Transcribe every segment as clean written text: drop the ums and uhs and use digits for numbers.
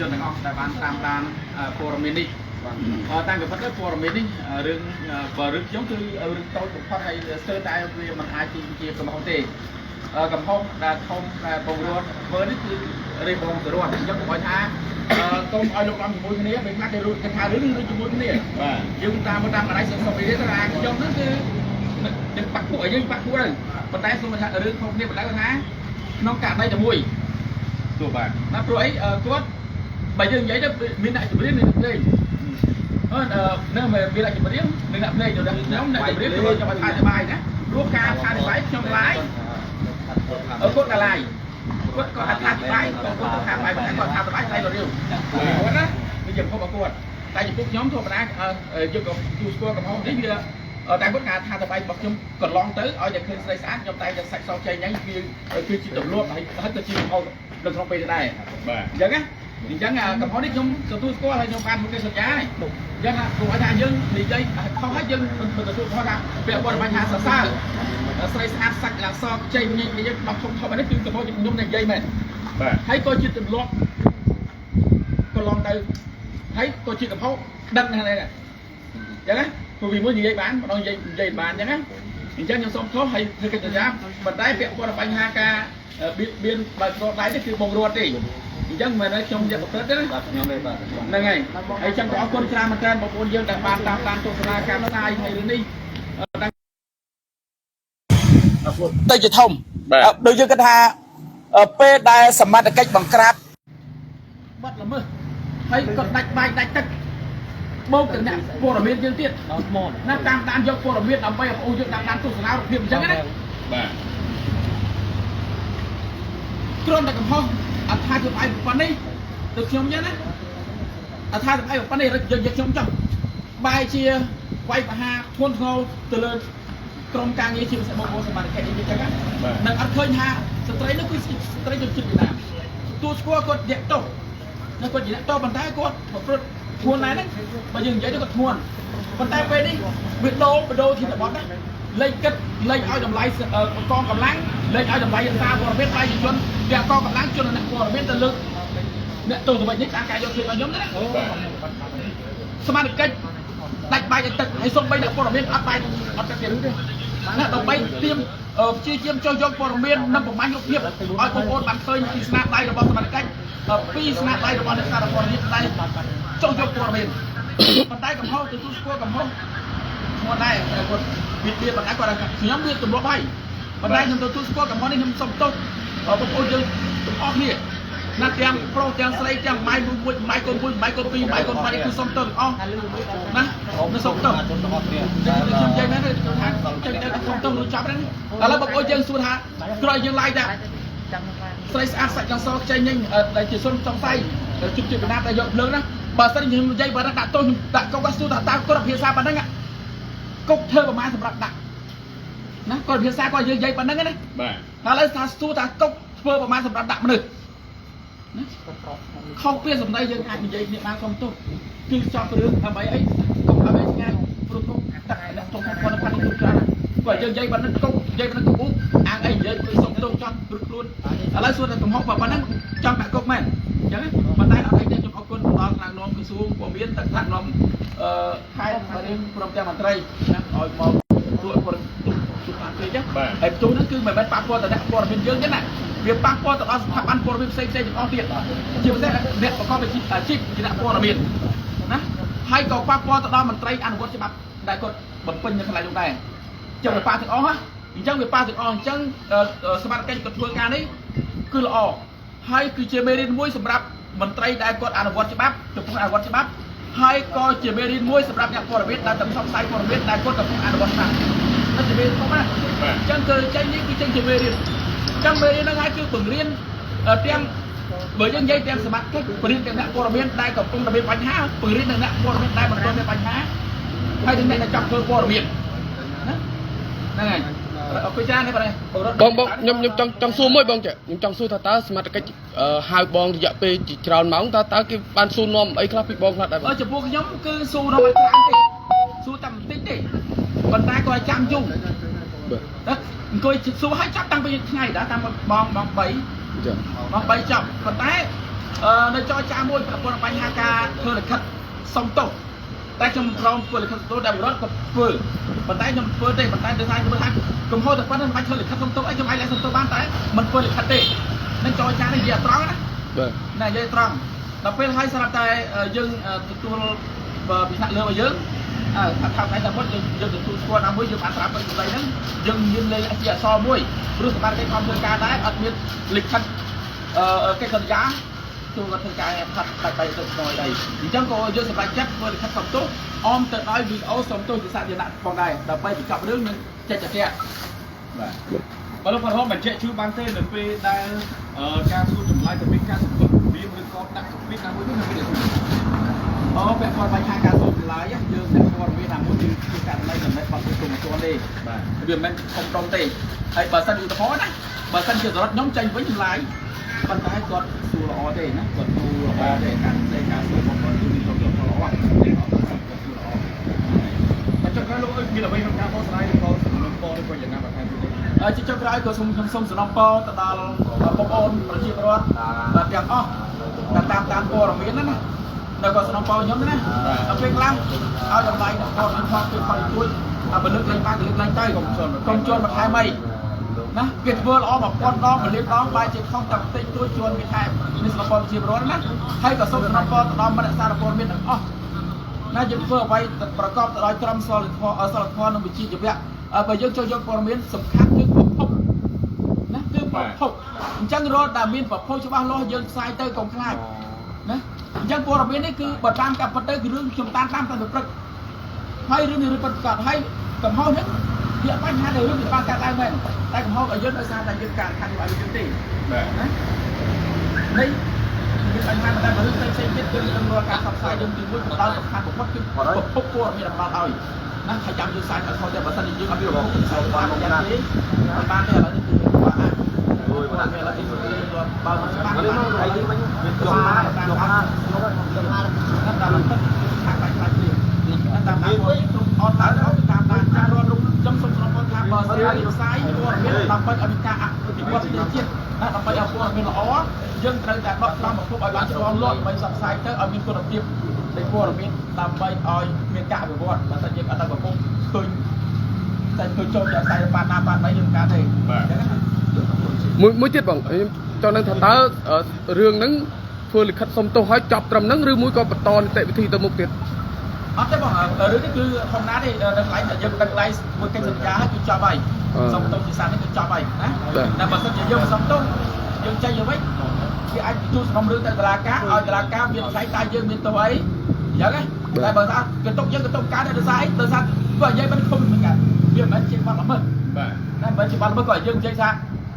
ជនទាំងអស់ដែលបានតាមដានព័ត៌មាននេះតាមពិតទៅព័ត៌មាននេះរឿងបើរឿងខ្ញុំគឺរឿងតូចបំផុតហើយស្ទើរតែវាមិនអាចជាកំហុសទេកំហុសដែលធំដែលបងរត់ធ្វើនេះគឺរេបងទៅរត់អញ្ចឹងកុំឲ្យថាកុំឲ្យលោកដំជាមួយគ្នាពេលខ្លះគេរួចគេថារឿងរឿងជាមួយគ្នា បាទ យើងតាមតាមកន្លែងសុខសុខនេះថាខ្ញុំហ្នឹងគឺនឹងបាក់ពួកឲ្យយើងបាក់ពួកទៅប៉ុន្តែសូមថារឿងខុសគ្នាប៉ុន្តែគាត់ថាក្នុងករណីតែមួយ ទោះបាទ ណាព្រោះអីគាត់បើយើងនិយាយទៅមានអ្នកជំរាបមានអ្នកភ្លេងអឺនៅមានអ្នកជំរាបនិងអ្នកភ្លេងទៅខ្ញុំអ្នកជំរាបគឺខ្ញុំអត់ថាសប្បាយណាព្រោះការថាសប្បាយខ្ញុំឡាយគាត់ក៏ឡាយគាត់ក៏អត់ថាសប្បាយក៏គាត់ទៅថាបាយប៉ុន្តែគាត់ថាសប្បាយតែក៏រៀវគាត់ណាវាជាកំហុសរបស់គាត់តែចំពោះខ្ញុំធម្មតាយើងក៏ជួស្គាល់កំហុសនេះវាតែគាត់ការថាសប្បាយរបស់ខ្ញុំកន្លងទៅឲ្យតែឃើញស្រីស្អាតខ្ញុំតែតែសាច់សចេញហ្នឹងវាគឺជាទម្លាប់ហើយហើយទៅជាកំហុសនៅក្នុងពេលដែរ បាទ អញ្ចឹងណាអញ្ចឹងកំហុសនេះខ្ញុំទទួលស្គាល់ហើយខ្ញុំបានធ្វើកិច្ចសន្យាហើយអញ្ចឹងថាព្រោះថាយើងនិយាយខុសហើយយើងមិនទទួលខុសថាពាក់ព័ន្ធបញ្ហាសរសើរស្រីស្អាតសាច់ឡើងសខ្ចីញញយើងដល់ធំធំនេះគឺកំហុសខ្ញុំនិយាយមែន បាទ ហើយក៏ជាទម្លាប់កន្លងទៅហើយក៏ជាកំហុសដឹងហ្នឹងដែរអញ្ចឹងណាព្រោះពីមួយនិយាយបានម្ដងនិយាយនិយាយបានអញ្ចឹងណាអញ្ចឹងខ្ញុំសូមទោសហើយធ្វើកិច្ចសន្យាប៉ុន្តែពាក់ព័ន្ធបញ្ហាការបៀតបៀនបើស្រដៃនេះគឺបងរត់ទេអញ្ចឹងមិនមែនខ្ញុំយកប្រព្រឹត្តទេណា បាទខ្ញុំទេបាទ ហ្នឹងហើយហើយចឹងក៏អរគុណច្រើនមែនទែនបងប្អូនយើងដែលបានតាមដានទស្សនាការផ្សាយហើយរឿងនេះ ទៅជាធំដូចយើងគិតថាពេលដែលសមត្ថកិច្ចបង្ក្រាប បាត់ល្មើសហើយក៏ដាច់បាយដាច់ទឹកបូកទាំងអ្នកព័ត៌មានយើងទៀត ដល់ថ្ម ណាតាមដានយកព័ត៌មានដើម្បីឲ្យបងប្អូនយើងតាមដានទស្សនារូបភាពអញ្ចឹងណា បាទ គ្រាន់តែកំហុសអត្ថាធិប្បាយប៉ុណ្នេះទៅខ្ញុំអញ្ចឹងណាអត្ថាធិប្បាយប៉ុណ្នេះយើងយកខ្ញុំចុះបាយជាវាយប្រហារធ្ងន់ធ្ងរទៅលើក្រុមការងារជាពិសេសបងប្អូនសមាជិកនេះអញ្ចឹងណានឹងអត់ឃើញថាស្ត្រីនោះគឺស្ត្រីជនជាតិវៀតណាមទូស្គាល់គាត់អ្នកទោសណាគាត់ជាអ្នកទោសប៉ុន្តែគាត់ប្រព្រឹត្តធ្ងន់ដែរហ្នឹងបើយើងនិយាយទៅគាត់ធ្ងន់ប៉ុន្តែពេលនេះវាដូរបដូរធានបត់ណាលេខគិតលេខឲ្យតម្លៃកងកម្លាំងលេខឲ្យតម្លៃសារព័ត៌មានបាយជនអ្នកកងកម្លាំងជនអ្នកព័ត៌មានទៅលើអ្នកទោសទៅវិញនេះតាមការយកឃើញរបស់ខ្ញុំណាសមាជិកដាច់បាយទឹកហើយសុំបីអ្នកព័ត៌មានអត់បាយអត់ទឹកទៀតទេណាដើម្បីទៀមព្យាយាមចុះយកព័ត៌មាននិងប្រមាញ់រូបភាពឲ្យបងប្អូនបានឃើញពីស្នាដៃរបស់សមាជិកពីស្នាដៃរបស់អ្នកសារព័ត៌មានដែលចុះយកព័ត៌មានប៉ុន្តែកំហុសទទួលស្គាល់កំហុសធ្ងន់ដែរគាត់វាទៀតប៉ុន្តែគាត់ខ្ញុំវាទម្លាប់ហើយប៉ុន្តែខ្ញុំទទួលស្គាល់កំហុសនេះខ្ញុំសុំទោសបងប្អូនយើងទាំងអស់គ្នាណាទាំងប្រុសទាំងស្រីទាំងម៉ែមួយម៉ែកូនមួយម៉ែកូនពីរម៉ែកូនបីគឺសុំទោសទាំងអស់ណាខ្ញុំសុំទោស ជនទាំងអស់គ្នា ខ្ញុំនិយាយមែនទេថាចេញទៅសុំទោសរួចចាប់ហ្នឹងឥឡូវបងប្អូនយើងសួរថាក្រោយយើងឡាយតាស្រីស្អាតសាច់ចង់សខ្ចីញញដែលជាសុនចង់សៃជិបជិបកណាតែយកភ្លើងណាបើសិនខ្ញុំនិយាយបើដាក់ទោសខ្ញុំដាក់កុកសួរថាតើគាត់ភាសាប៉ុណ្ណឹងកុកធ្វើប្រមាណសម្រាប់ដាក់ណាគាត់ភាសាគាត់យើងនិយាយប៉ុណ្ណឹងណា បាទ ឥឡូវថាសួរថាកុកធ្វើប្រមាណសម្រាប់ដាក់មនុស្សណាខុសពីសម្ដីយើងអាចនិយាយគ្នាបានសុំទោសគឺចប់រឿងដើម្បីអីកុំឲ្យឆ្ងាយព្រោះកុកទឹកអ្នកទោសគាត់គាត់នេះច្រើនគាត់យើងនិយាយប៉ុណ្ណឹងកុកនិយាយប៉ុណ្ណឹងកុកអាងអីនិយាយគឺសុំទោសចង់ព្រោះខ្លួនឥឡូវសួរតែកំហុសប៉ុណ្ណឹងចង់ដាក់កុកមែនអញ្ចឹងប៉ុន្តែអត់អីទេខ្ញុំអរគុណដល់ថ្នាក់នាំក្រសួងព័ត៌មានទាំងថ្នាក់នាំអឺខេត្តបារៀងព្រមទាំងមន្ត្រីណាឲ្យមកជួយព័ត៌មានទុកបានពេកណាហើយផ្ទុះហ្នឹងគឺមិនមែនប៉ះពាល់តែអ្នកព័ត៌មានយើងទេណាវាប៉ះពាល់ទៅដល់ស្ថាប័នព័ត៌មានផ្សេងៗទាំងអស់ទៀតជាពិសេសអ្នកប្រកបអាជីពជាអ្នកព័ត៌មានណាហើយក៏ប៉ះពាល់ទៅដល់មន្ត្រីអនុវត្តច្បាប់ដែលគាត់បំពេញនៅកន្លែងនោះដែរចឹងវាប៉ះទាំងអស់ណាអញ្ចឹងវាប៉ះទាំងអស់អញ្ចឹងសមត្ថកិច្ចគាត់ធ្វើការនេះគឺល្អហើយគឺជាមេរៀនមួយសម្រាប់មន្ត្រីដែលគាត់អនុវត្តច្បាប់ចំពោះអនុវត្តច្បាប់ហើយក៏ជាមេរៀនមួយសម្រាប់អ្នកព័ត៌មានដែលតែផ្សព្វផ្សាយព័ត៌មានដែលគាត់កំពុងអនុវត្តច្បាប់នេះជាមេរៀនធំណាអញ្ចឹងគឺចេញនេះគឺចេញជាមេរៀនអញ្ចឹងមេរៀនហ្នឹងហើយគឺបង្រៀនទាំងបើយើងនិយាយទាំងសមត្ថកិច្ចបង្រៀនទាំងអ្នកព័ត៌មានដែលកំពុងតែមានបញ្ហាបង្រៀនទាំងអ្នកព័ត៌មានដែលមិនទាន់មានបញ្ហាហើយទាំងអ្នកដែលចង់ធ្វើព័ត៌មានណាហ្នឹងហើយអរគុណច្រើនទេបាទ បងបងខ្ញុំខ្ញុំចង់ចង់សួរមួយបងចាខ្ញុំចង់សួរថាតើសមត្ថកិច្ចហៅបងរយៈពេលជាច្រើនម៉ោងតើតើគេបានសួរនាំអីខ្លះពីបងខ្លះដែរបង ចំពោះខ្ញុំគឺសួរនាំឲ្យច្រើនទេសួរតែបន្តិចទេប៉ុន្តែគាត់ចាំយូរ បាទ អង្គុយសួរឲ្យចាប់តាំងពីថ្ងៃដែរតាមបងបង3 ចា បង3ចាប់ប៉ុន្តែ នៅចរចាមួយប្រព័ន្ធបញ្ហាការធ្វើលិខិតសុំទោសតែខ្ញុំព្រមធ្វើលិខិតសុំទោសតែបរដ្ឋក៏ធ្វើប៉ុន្តែខ្ញុំធ្វើទេប៉ុន្តែដោយសារខ្ញុំថាកំហុសតែប៉ុណ្្នឹងមិនបាច់ធ្វើលិខិតសុំទោសអីខ្ញុំអាចលែងសុំទោសបានតែមិនធ្វើលិខិតទេនឹងចរចានេះនិយាយត្រង់ណា បាទ ណានិយាយត្រង់ដល់ពេលហើយស្រាប់តែយើងទទួលពីថ្នាក់លើរបស់យើងថាថាតែមុតយើងយើងទទួលស្គាល់ណាមួយយើងបានត្រាប់ពីដីហ្នឹងយើងមានលេខជាអក្សរមួយព្រោះសម្បត្តិគេខំធ្វើការដែរអត់មានលិខិតកិច្ចសន្យាទូគាត់ធ្វើការផាត់ដាច់ដៃទៅស្នយអីអញ្ចឹងក៏យើងសម្រេចចិត្តធ្វើលិខិតសុំទោសអមទៅដោយវីដេអូសុំទោសជាសាធារណៈផងដែរដើម្បីបញ្ចប់រឿងនឹងចិត្តចៈ បាទបើលោកផាត់ហមបញ្ជាក់ជូនបានទេនៅពេលដែលការសួរចម្លើយទៅមានការសង្កត់គម្រាមឬក៏ដាក់សម្ពាធណាមួយនោះនៅពេលដែលសួរ អូពាក់ព័ន្ធបញ្ហាការសួរចម្លើយយើងអ្នកព័ត៌មានណាមួយគឺជាករណីមិនមែនបាត់ទៅមិនទាន់ទេ បាទ វាមិនមែនខំដុំទេហើយបើសិនឧទាហរណ៍ណាបើសិនជាសរុបខ្ញុំចេញវិញចម្លើយប៉ុន្តែគាត់សួរល្អទេណាគាត់សួរល្អទេការសេការសួររបស់គាត់គឺមានល្អល្អគាត់សួរល្អ តែចុងក្រោយលោកអើយមានអ្វីក្នុងការបកស្រាយឬក៏សំណុំពរឬក៏យ៉ាងណាបន្ថែមទៀតទេ ហើយជាចុងក្រោយក៏សូមខ្ញុំសូមសំណពរទៅដល់បងប្អូនប្រជាពលរដ្ឋទាំងអស់តាមតាមព័ត៌មានណាណានៅក៏សំណពរខ្ញុំណាដល់ពេលខ្លះឲ្យតម្លៃដល់ព័ត៌មានផងគឺផលជួយបើលើកឡើងបានលើកឡើងទៅកុំជន់បន្ថែមអីណាគេធ្វើល្អ1000ដង1លានដងបែរជាខុសតែបន្តិចតួចជួនគេថែមនេះសំណពរប្រជាពលរដ្ឋណាហើយក៏សូមសំណពរទៅដល់មនសារព័ត៌មានទាំងអស់ណាយើងធ្វើអ្វីប្រកបទៅដោយក្រមសីលធម៌សីលធម៌និងវិជ្ជាជីវៈបើយើងចូលយកព័ត៌មានសំខាន់គឺប្រភពណាគឺប្រភពអញ្ចឹងរាល់តែមានប្រភពច្បាស់លាស់យើងផ្សាយទៅកុំខ្លាចណាអញ្ចឹងព័ត៌មាននេះគឺបើតាមការពិតទៅគឺរឿងខ្ញុំតាមតាមតាំងពីព្រឹកហើយរឿងនេះរឿងពិតប្រាកដហើយកំហុសនេះវាបញ្ហាដែលរឿងវាបានកើតឡើងមែនតែកំហុសឲ្យយើងដោយសារតែយើងការខាងឲ្យយើងទេ បាទ ណានេះមានបញ្ហាតែរឿងផ្សេងផ្សេងទៀតគឺយើងរាល់ការផ្សព្វផ្សាយយើងទីមួយផ្ដោតសំខាន់បំផុតគឺប្រភពព័ត៌មានអំដល់ឲ្យណាហើយចាំយើងផ្សាយអត់ខុសទេបើសិនជាយើងអត់មានប្រភពផ្សាយបានយ៉ាងទេអត់បានទេឥឡូវនេះគឺបាក់ណាអូយបាទឥឡូវនេះបើមិនច្បាស់ហើយយើងវិញវាយកមកតាមតាមតាមទឹកខាងបាយខ្លាច់នេះតាមតាមអត់តាមតាមតាមការរត់រុំខ្ញុំសូមស្រុបថាបើស្រាយផ្សាយព័ត៌មានដើម្បីឲ្យមានការអភិវឌ្ឍប្រទេសជាតិណាដើម្បីឲ្យព័ត៌មានល្អយើងត្រូវតែដកស្រង់ប្រភពឲ្យបានច្បាស់លាស់ដើម្បីផ្សព្វផ្សាយទៅឲ្យមានគុណភាពនៃព័ត៌មានដើម្បីឲ្យមានការអភិវឌ្ឍបើតែយើងអត់ដល់ប្រភពឃើញតែឃើញចូលចាក់ផ្សាយបានណាបានណីយើងការទេអញ្ចឹងណា មួយមួយទៀតបងខ្ញុំចង់ដឹងថាតើរឿងហ្នឹងធ្វើលិខិតសុំទោសឲ្យចប់ត្រឹមហ្នឹងឬមួយក៏បន្តនីតិវិធីទៅមុខទៀត អត់ទេបងរឿងនេះគឺធម្មតាទេនៅកន្លែងដែលយើងដឹងកន្លែងធ្វើកិច្ចសន្យាហើយគឺចប់ហើយសុំទោសជាសារនេះគឺចប់ហើយណាតែបើសិនជាយើងមិនសុំទោសយើងចេញទៅវិញគេអាចជួសសំណុំរឿងទៅតុលាការឲ្យតុលាការមានផ្សាយតើយើងមានទោសអីអញ្ចឹងណាតែបើថាគេទុកយើងគេទុកកើតដោយសារអីដោយសារគាត់និយាយមិនឃុំមិនកើតវាមិនមែនជាបាត់ល្មើស បាទ ណាមិនជាបាត់ល្មើសគាត់យើងនិយាយថា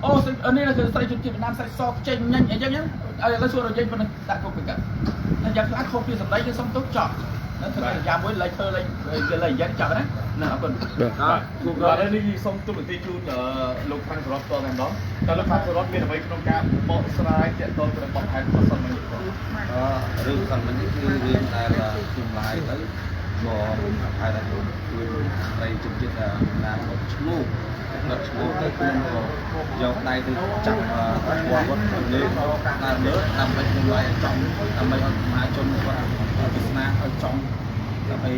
អូនេះគឺស្រីជនជាតិវៀតណាមស្រីសខ្ចីញញអីចឹងឥឡូវសួររយើងប៉ុណ្ណឹងដាក់គុកទៅកើតតែយ៉ាងខ្លះខុសពីសម្ដីយើងសុំទោសចប់នឹងធ្វើកិច្ចយ៉ាងមួយលេខធ្វើលេខលេខយ៉ាងចប់ណាណាអរគុណ បាទ បាទបាទនេះសូមទូនាទីជូនលោកខាងសរតផ្ទាល់តែម្ដងតើលោកខាងសរតមានអ្វីក្នុងការបកស្រាយទាក់ទងទៅនឹងបទហេតុអសន្ននេះបង រឿងសំខាន់នេះគឺរឿងដែលខ្ញុំឡាយទៅក៏ហៅថាជួយស្រីជំនឿណាគាត់ឈ្មោះគាត់ឈ្មោះទៅខ្ញុំក៏យកដៃទៅចាប់គាត់គាត់លើដើមលើដើម្បីខ្ញុំឡាយឲ្យចំដើម្បីឲ្យមហាជនគាត់ទស្សនាឲ្យចំដើម្បី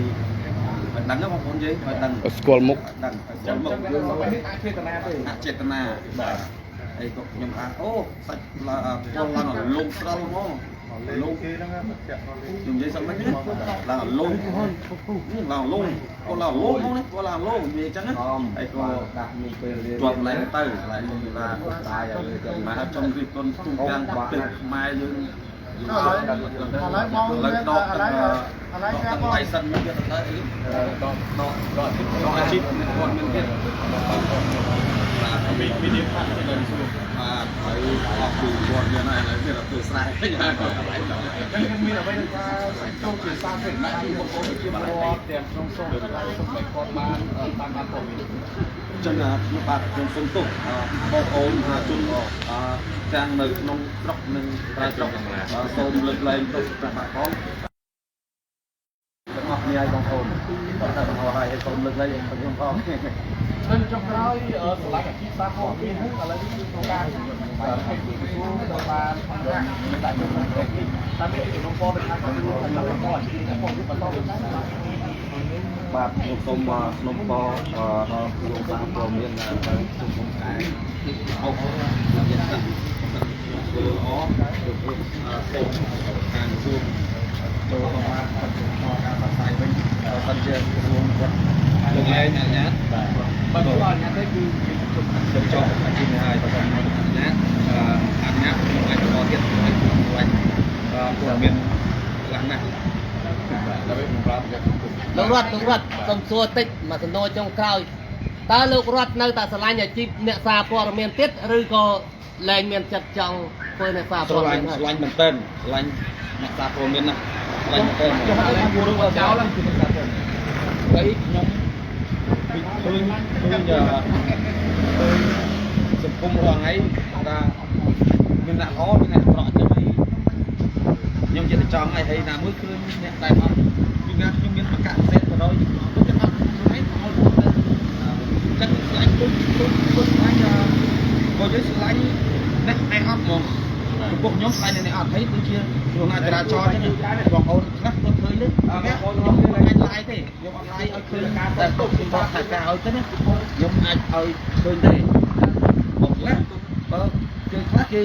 មិនដឹងបងប្អូនយើងឲ្យដឹង ស្គាល់មុខ ដឹងឲ្យស្គាល់មុខ រឿងនេះអចេតនាទេ អចេតនាបាទហើយក៏ខ្ញុំថាអូសាច់ឡើងពលឡើងលងស្រល់ហ្មងលងគេហ្នឹងខ្ញុំនិយាយសឹកមិនណាឡើងលងឡើងលងពលឡើងលងហ្មងនេះពលឡើងលងនិយាយអញ្ចឹងណាហើយក៏ ដាក់មានពេលលា ជាប់ឡើងទៅឡើងខ្ញុំថា តាយឲ្យទៅ មកចង់រៀបកុនទូទាំងប្រទេសខ្មែរយើង ឥឡូវបង ឡើងដក ឥឡូវឥឡូវគេបង ដៃសិនមានទៀតទៅអី ដកដកដកអាជីព ដកអាជីពមានគាត់មានទៀតបាទ មានមានខាងទៅសួរ បាទហើយអស់ពីគាត់មានហើយឥឡូវមានតែធ្វើស្រែវិញហើយ ចឹងមានអ្វីក្នុងការចូលជាសាធារណៈជូនបងប្អូនប្រជាពលរដ្ឋទាំងក្នុងស្រុកនិងក្រៅស្រុកដែលគាត់បានតាមបានព័ត៌មាន ចឹងខ្ញុំបាទខ្ញុំសូមទោសបងប្អូនមហាជនទាំងនៅក្នុងស្រុកនិងក្រៅស្រុកសូមលើកលែងទោសព្រះបាទផងទាំងអស់គ្នាឲ្យបងប្អូនគាត់តែបង្ហោះហើយសូមលើកលែងឲ្យខ្ញុំផង នៅចុងក្រោយស្រឡាញ់អាជីពសារព័ត៌មានហ្នឹងឥឡូវនេះគឺក្នុងការខេត្តក្រសួងក៏បានតែក្នុងប្រទេសនេះតាមមានចំណងពរទៅខាងក្រសួងហើយបន្តអាជីពនេះផងបន្តទៅដែរ បាទខ្ញុំសូមស្នំពរដល់ក្រសួងសារព័ត៌មានដែលខ្ញុំសូមកែអុកនិយាយទៅធ្វើល្អគឺសូមខាងក្រសួងចូលមកបានបន្តការផ្សព្វផ្សាយវិញបើសិនជាក្រសួងគាត់លើកលែងអនុញ្ញាតបាទ បើគឺអនុញ្ញាតទេគឺយើងជុំ ខ្ញុំចង់អាជីពនេះហើយបើសិនអនុញ្ញាតអនុញ្ញាតខ្ញុំអាចបន្តទៀតហើយខ្ញុំអាចព័ត៌មានខ្លះណាស់ ដើម្បីបម្រើប្រយោជន៍សង្គម លោករតលោករតសូមសួរតិចមួយសំណួរចុងក្រោយតើលោករតនៅតែស្រឡាញ់អាជីពអ្នកសារព័ត៌មានទៀតឬក៏លែងមានចិត្តចង់ធ្វើអ្នកសារ ស្រឡាញ់ ព័ត៌មានហើយ ស្រឡាញ់មែនតើស្រឡាញ់អ្នកសារព័ត៌មានណាស្រឡាញ់មែនតើ ចុះហើយគួររឿងចោលហ្នឹងគឺការព័ត៌មាន ហើយខ្ញុំពីឃើញឃើញឃើញសង្គមរាល់ថ្ងៃថាមានអ្នកល្អមានអ្នកអាក្រក់ចឹងហើយខ្ញុំចិត្តចង់ហើយហើយណាមួយឃើញអ្នកដែលអត់ពីណាខ្ញុំមានបកសេតបដ ாய் ខ្ញុំចឹងអត់ខ្លួនឯងអត់ទៅចឹងស្រឡាញ់គុំគុំគុំស្រឡាញ់បើយើងស្រឡាញ់អ្នកឯអត់ហ្មង ចំពោះខ្ញុំស្លាញ់នៅនេះអត់ហើយដូចជាគ្រោះថ្នាក់ចរាចរណ៍ចឹងបងប្អូនខ្លះគាត់ឃើញទេខ្ញុំមិនអាចឡាយទេខ្ញុំអត់ឡាយឲ្យឃើញតែខ្ញុំបកថាការឲ្យទៅណាខ្ញុំអាចឲ្យឃើញទេបងខ្លះបើគេខ្លះគេ